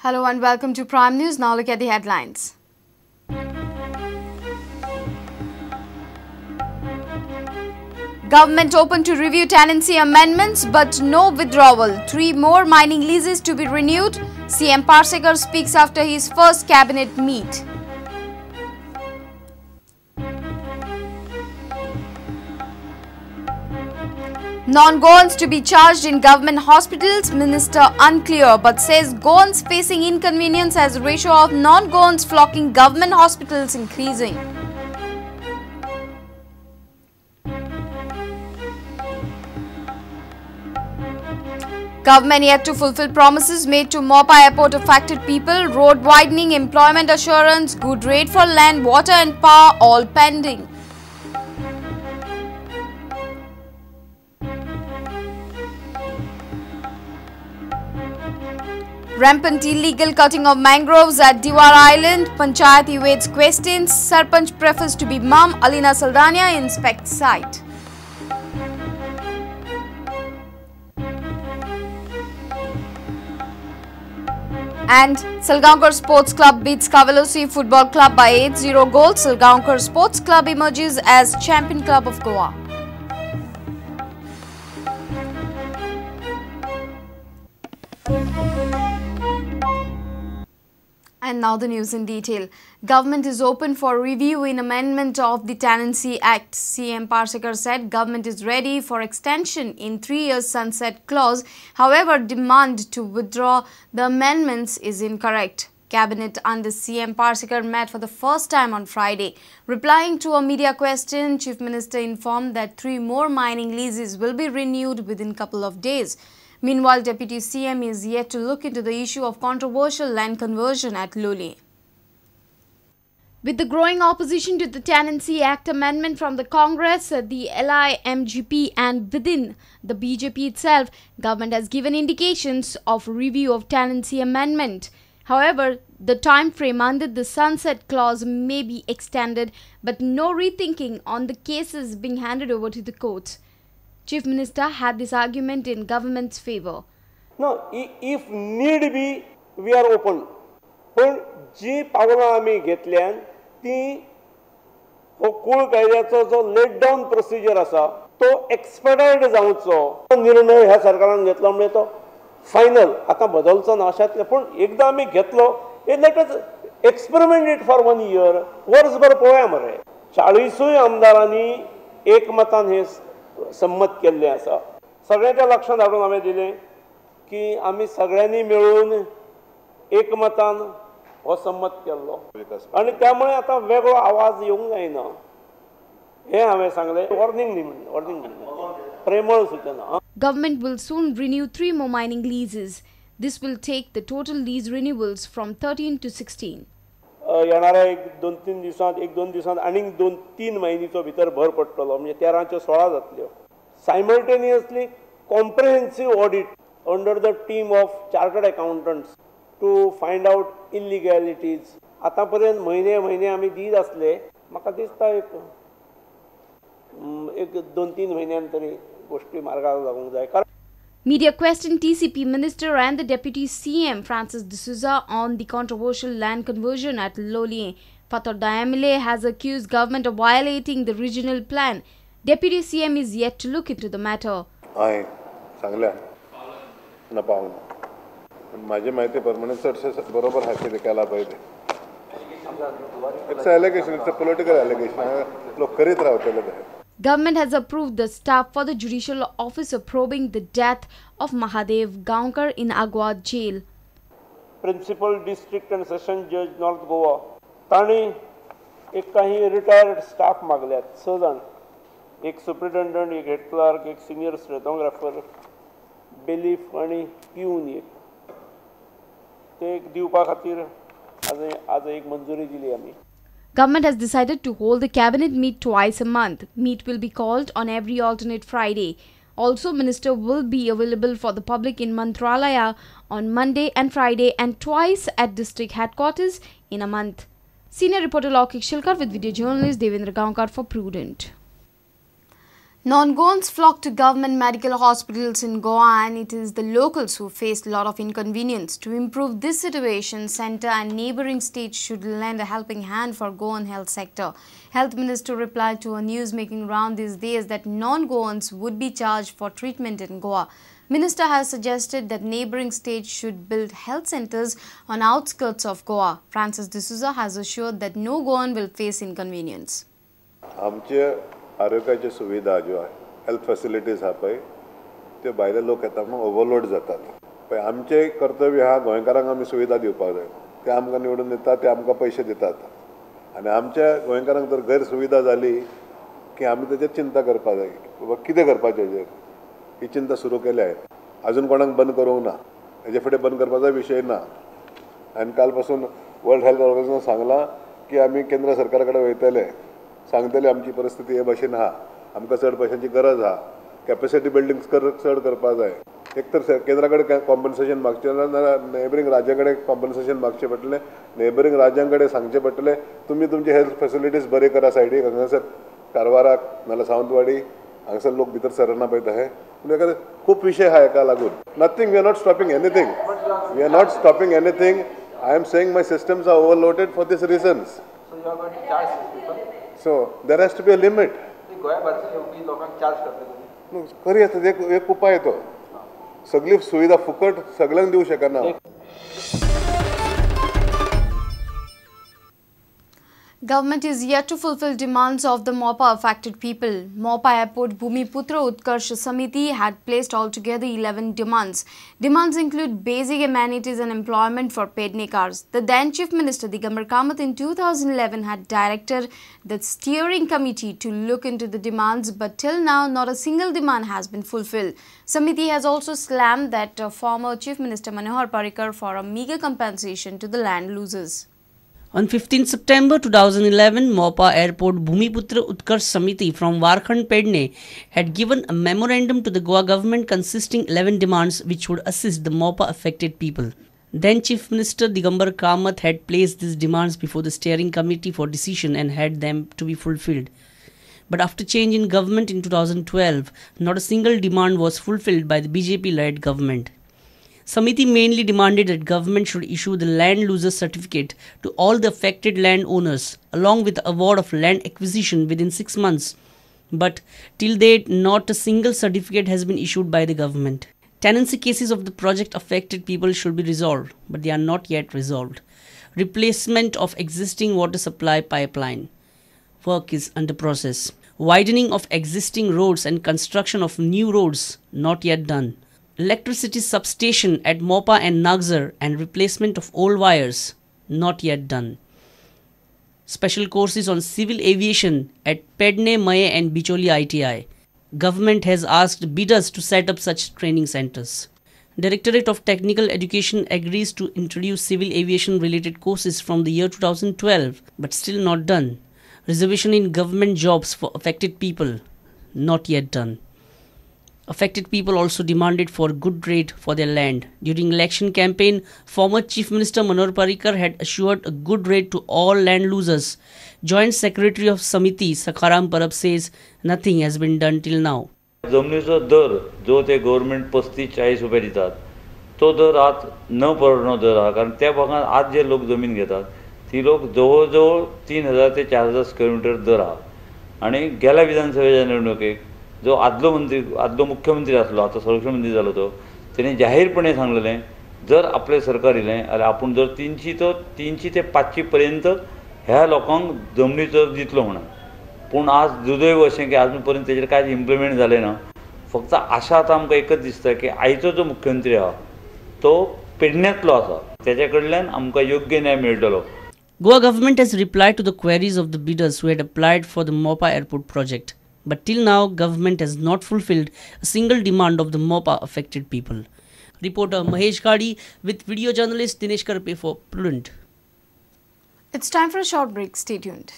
Hello and welcome to Prime News. Now look at the headlines. Government open to review tenancy amendments but no withdrawal. 3 more mining leases to be renewed. CM Parsekar speaks after his first cabinet meet. Non-Goans to be charged in government hospitals, Minister unclear but says Goans facing inconvenience as ratio of non-Goans flocking government hospitals increasing. Government yet to fulfill promises made to Mopa Airport affected people, road widening, employment assurance, good rate for land, water and power all pending. Rampant illegal cutting of mangroves at Diwar Island, Panchayat evades questions, Sarpanch prefers to be mum, Alina Saldana inspects site. And Salgaonkar Sports Club beats Cavelossim Football Club by 8-0 goals. Salgaonkar Sports Club emerges as champion club of Goa. And now the news in detail. Government is open for review in amendment of the Tenancy Act. CM Parsekar said government is ready for extension in 3 years sunset clause. However, demand to withdraw the amendments is incorrect. Cabinet under CM Parsekar met for the first time on Friday. Replying to a media question, Chief Minister informed that 3 more mining leases will be renewed within couple of days. Meanwhile, Deputy CM is yet to look into the issue of controversial land conversion at Loli. With the growing opposition to the Tenancy Act amendment from the Congress, the LIMGP and within the BJP itself, government has given indications of review of tenancy amendment. However, the time frame under the sunset clause may be extended, but no rethinking on the cases being handed over to the courts. Chief Minister had this argument in government's favour. No, if need be, we are open. पण जी पावलां आमी घेतल्यान ती हो कूळ कायद्याचो जो लेट डावन प्रोसिजर आसा तो एक्सपेडायट जावचो निर्णय ह्या सरकारान घेतलो म्हणजे तो फायनल आतां बदलचो ना अशांतलें. पूण एकदां आमी घेतलो हे let us experiment it for 1 year, वर्सभर पळोवया मरे. 40 आमदारांनी एकमतान हे संमत केल्लें आसा. सगळ्यांच्या लक्षांत हाडून हांवें दिलें की आमी सगळ्यांनी मेळून एकमतान हो संमत केल्लो आनी त्यामुळे आतां वेगळो आवाज येवंक जायना हें हांवें सांगलें. वॉर्निंग न्ही म्हणलें, वॉर्निंग म्हणलें, प्रेमळ सुचना. Government will soon renew 3 more mining leases. This will take the total lease renewals from 13 to 16. येणाऱ्या 1-2-3 दिवसांत 1-2 दिवसांत आनीक 2-3 महिन्याचो भितर भर पडटलो म्हणजे 13 16 जातल्यो. Simultaneously comprehensive audit under the team of chartered accountants to find out illegalities. आतां पर्यंत म्हयने म्हयने आमी दीत आसले. म्हाका दिसता एक 2-3 म्हयन्यान तरी गोश्टी मार्गाक लागूंक जाय. कारण Media questioned TCP Minister and the Deputy CM Francis D'Souza on the controversial land conversion at Loli. Fatorda MLA has accused government of violating the regional plan. Deputy CM is yet to look into the matter. हांवें सांगल्या ना पावना माझी माहिती प्रमाणे चडशे बरोबर आहा कितें केलां पळय तें. It's allegation, it's a political allegation. लोक करीत रावतले ते. Government has approved the staff for the judicial officer probing the death of Mahadev Gaonkar in Aguada jail. Principal District and Session Judge North Goa तांणी एक काही retired staff मागल्यात 6 जाण, एक superintendent, एक हेड क्लर्क, एक सिनियर स्टेनोग्राफर, बेलीफ आनी पिऊन एक, ते एक दिवपा खातीर आज एक मंजुरी दिली आमी. Government has decided to hold the cabinet meet twice a month. Meet will be called on every alternate Friday. Also, minister will be available for the public in Mantralaya on Monday and Friday and twice at district headquarters in a month. Senior reporter Laukik Shilkar with video journalist Devendra Gaonkar for Prudent. Non-Goans flock to government medical hospitals in Goa, and it is the locals who face a lot of inconvenience. To improve this situation, centre and neighbouring states should lend a helping hand for Goan health sector. Health Minister replied to a news-making round these days that non-Goans would be charged for treatment in Goa. Minister has suggested that neighbouring states should build health centres on outskirts of Goa. Francis D'Souza has assured that no Goan will face inconvenience. आरोग्याच्यो सुविधा ज्यो health facilities आहा पळय त्यो भायले लोक येता म्हणून overload जातात. पळय आमचें कर्तव्य आहा गोंयकारांक आमी सुविधा दिवपाक जाय. ते आमकां निवडून दितात, ते आमकां पयशे दितात आनी आमच्या गोंयकारांक जर गैरसुविधा जाली की आमी तेजेर चिंता करपाक जाय, बाबा कितें करपाचें हेजेर ही चिंता सुरू केल्या आहे. अजून कोणाक बंद करूंक ना, हेजे फुडें बंद करपाचो विशय ना. आनी काल पासून वर्ल्ड हेल्थ ऑर्गनायझेशन सांगलां की आमी केंद्र सरकारा कडेन वयतले, सांगतले आमची परिस्थिती हे भाशेन आहा, आमकां चड पयशांची गरज आहा, कॅपेसिटी बिल्डींग चड करपाक जाय. एक तर केंद्रा कडेन कॉम्पन्सेशन मागचें ना जाल्यार नेबरींग राज्या कडेन कॉम्पन्सेशन मागचें पडटलें, नेबरींग राज्यां कडेन सांगचें पडटलें तुमी तुमची हेल्थ फॅसिलिटीज बरी करा सायडीक, हांगासर कारवाराक नाजाल्यार सावंतवाडी हांगासर लोक भितर सरना पळय तशें. पूण खूब विशय आहा हेका लागून. Nothing, we are not stopping anything, we are not stopping anything. I am saying my systems are overloaded for this reasons. So there has to be a limit. खरी आसा, एक उपाय तो सगळी सुविधा फुकट सगळ्यांक दिवंक शकना. Government is yet to fulfill demands of the Mopa affected people. Mopa Airport Bhumiputra Utkarsh Samiti had placed altogether 11 demands. Demands include basic amenities and employment for Pednekars. The then Chief Minister Digambar Kamath in 2011 had directed the steering committee to look into the demands, but till now not a single demand has been fulfilled. Samiti has also slammed that former Chief Minister Manohar Parrikar for a meager compensation to the land losers. On 15 September 2011, Mopa Airport Bhumiputra Utkarsh Samiti from Warkhand Pedne had given a memorandum to the Goa government consisting 11 demands which would assist the Mopa affected people. Then Chief Minister Digambar Kamath had placed these demands before the steering committee for decision and had them to be fulfilled. But after change in government in 2012, not a single demand was fulfilled by the BJP-led government. Samiti mainly demanded that government should issue the land loser certificate to all the affected land owners along with the award of land acquisition within 6 months. But till date, not a single certificate has been issued by the government. Tenancy cases of the project affected people should be resolved, but they are not yet resolved. Replacement of existing water supply pipeline work is under process. Widening of existing roads and construction of new roads not yet done. Electricity substation at Mopa and Nagzar and replacement of old wires not yet done. Special courses on civil aviation at Pedne, Maye and Bicholi ITI. Government has asked bidders to set up such training centers. Directorate of Technical Education agrees to introduce civil aviation related courses from the year 2012, but still not done. Reservation in government jobs for affected people not yet done. Affected people also demanded for good rate for their land. During election campaign, former Chief Minister Manohar Parrikar had assured a good rate to all land losers. Joint Secretary of Samiti Sakharam Parab says nothing has been done till now. जमनीचो दर जो ते government 35-40 रुपये दितात तो दर आज न परवडणो दर आहा, कारण त्या भागात आज जे लोक जमीन घेतात ती लोक जवळ जवळ 3000 ते 4000 स्क्वेअर मिटर दर आहा. आनी गेल्या विधानसभेच्या निवडणुकेक जो आदलो मंत्री आदलो मुख्यमंत्री आसलो, आतां संरक्षण मंत्री जालो, तो तेणे जाहीरपणे सांगलेलें जर आपलें सरकार येयलें जाल्यार आपूण जर 300 ते 500 पर्यंत ह्या लोकांक जमनीचो दितलो म्हणून. पूण आज दुर्दैव अशें की आजून पर्यंत तेजेर कांयच इम्प्लिमेंट जालें ना. फक्त आशा आतां आमकां एकच दिसता की आयचो जो मुख्यमंत्री आहा तो पेडण्यांतलो आसा, तेच्या कडल्यान आमकां योग्य न्याय मेळटलो. Goa government has replied to the queries of the bidders who had applied for the Mopa Airport project. But till now, government has not fulfilled a single demand of the Mopa affected people. Reporter Mahesh Ghadi with video journalist Dinesh Karpe for Prudent. It's time for a short break. Stay tuned.